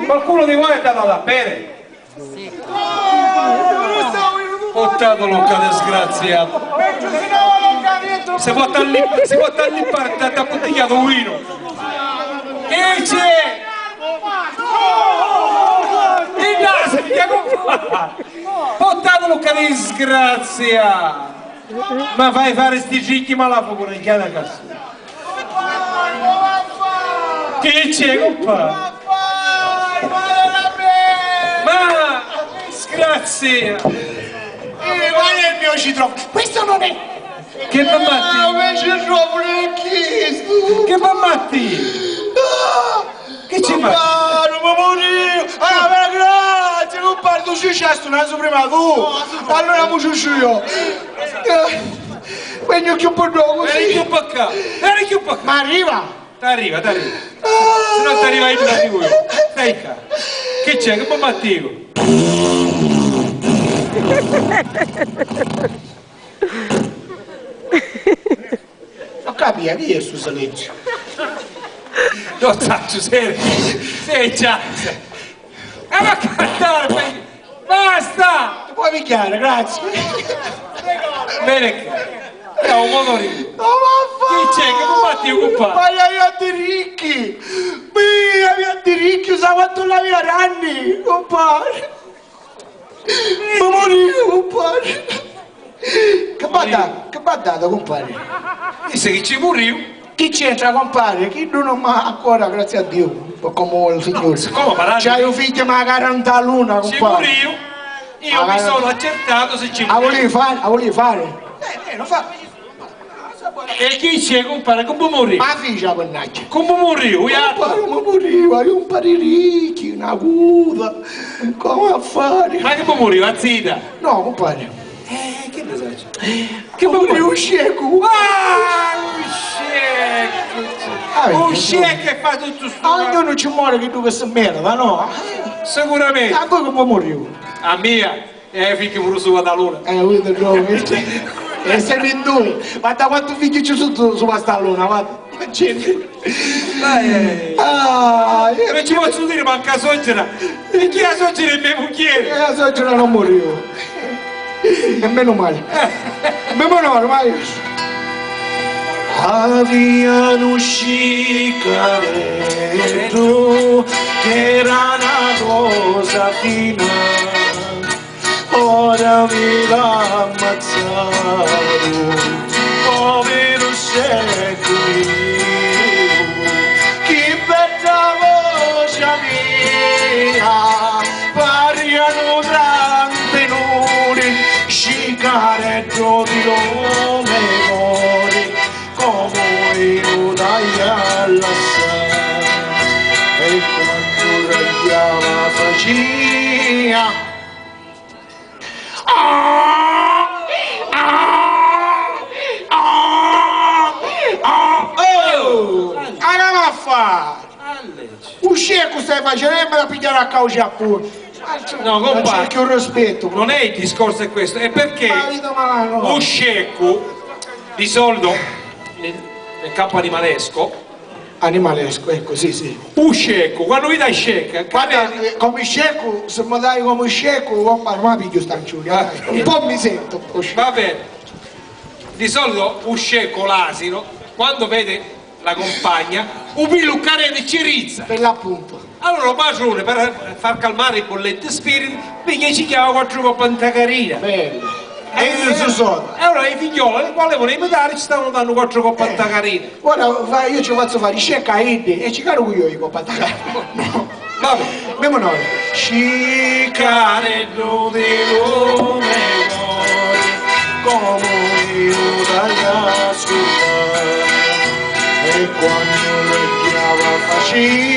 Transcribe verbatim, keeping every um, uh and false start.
Qualcuno di voi è andato da bere? Portatelo che disgraziato! Si può talli-, si può talli parte da bottiglia di vino! Che c'è? Che naso, che compare! Portatelo che disgraziato! Ma fai fare sti ricchi malafu pure in chiara casa. Che c'è, compà? Ma disgrazia! Eh, qual è il mio citrone? Questo non è. Che mi matti? Ah, invece è troppo, non è questo. Che mi matti? Ah! Che ci fai? Compà, non mi morì! Ah, ma grazie, compà, tu sei sceso naso prima tu! Allora mi ciuccio io! Eh, vegnu chiù po' dopo, veni sì. Chiù po' ccà, veni chiù po' ccà. Ma arriva! T'arriva, t'arriva. Ah! Se non t'arriva io ti la dico io. Stai ccà. Che c'è? Che mi matti io? Non capia chi è stu silenzio? Non saccio, senti, senti, già. E va a cantare, poi basta! Ti puoi picchiare, grazie. Bene, che è un motorino. Ma chi c'è? Che mi fatti io, compà? Ma io, io di ricchi. Mia, io di ricchi, sa quanto la mia ranni, compà? Ma morì, compare! Che badda-, che baddata, compare? Disse che ci muriu. Chi c'entra, compare? Chi non ma ancora, grazie a Dio, come vuole il Signore. Siccome parlate. C'hai un figlio, ma quaranta luna, compare. Ci muriu. Io mi sono accertato se ci muriu. A volevi fare? A volevi fare? Eh, eh, lo fa. E chi c'è, compare? Come murì? Ma ficia, mannaggia. Come murì? Compare, come muriva? Io un pari ricchi, una cuta, come a fare? Ma che murì? La zita? No, compare. Eh, che ne saccio? Che murì? Un sceccu. Ah, un sceccu! Ah, un sceccu che fa tutto sto. Ah, ognuno ci muore che dove si merita, no? Sicuramente. A voi come muriu? A mia? Eh, figghi pure su Maddalona. Eh, vedi, no, e siamo in due. Guarda quanto figghi ci sono su Maddalona, guarda. Imagini. Dai, eh. Ah, io non ci posso dire manca soggiera. E chi ha soggiera è mia moglie? Eh, la soggiera non morivo. E meno male. Meno male, ma io. Avianu sciccareddu che era una cosa fina. Ora mi l'ha ammazzato, povero sceccu mio, chi bedda voce mia, parianu trantenuri, sciccareddu di lo me cori, comu io t'aia lassà, e quantu ragghiava facia. Ah! Ah! Ah! Ah! Oh! Andiamo a fare! U sceccu stai facendo e me la pigliare a causa a pure. No, compà, non c'è più rispetto. Non è il discorso è questo, è perché u sceccu, di solito nel, nel campo animalesco, animalesco, ecco, sì, sì. U sceccu, quando vidi a scecca, guarda, eh, come sceccu, se mi dai come sceccu, compà, non mi piggio stanciuria, dai. Un po' mi sento un po' sceccu. Va bene. Di solito u sceccu, l'asino, quando vede la compagna, u pilu carete ci rizza. Per l'appunto. Allora u patrone, per far calmare i bollenti spiriti, piglia e ci chiama quattro coppe in tacarina. Bello. E io so sono. E allora i figlioli, quale volevano dare, ci stavano dando quattro coppe in tacarina. Ora fa-, io ci faccio fare i scecchi a iddi e ci caro io i coppe in tacarina. Vabbè. Memo noi. Sciccareddu di lu me cori, comu io t'aia scurtà, e quannu l'ogghiava facia.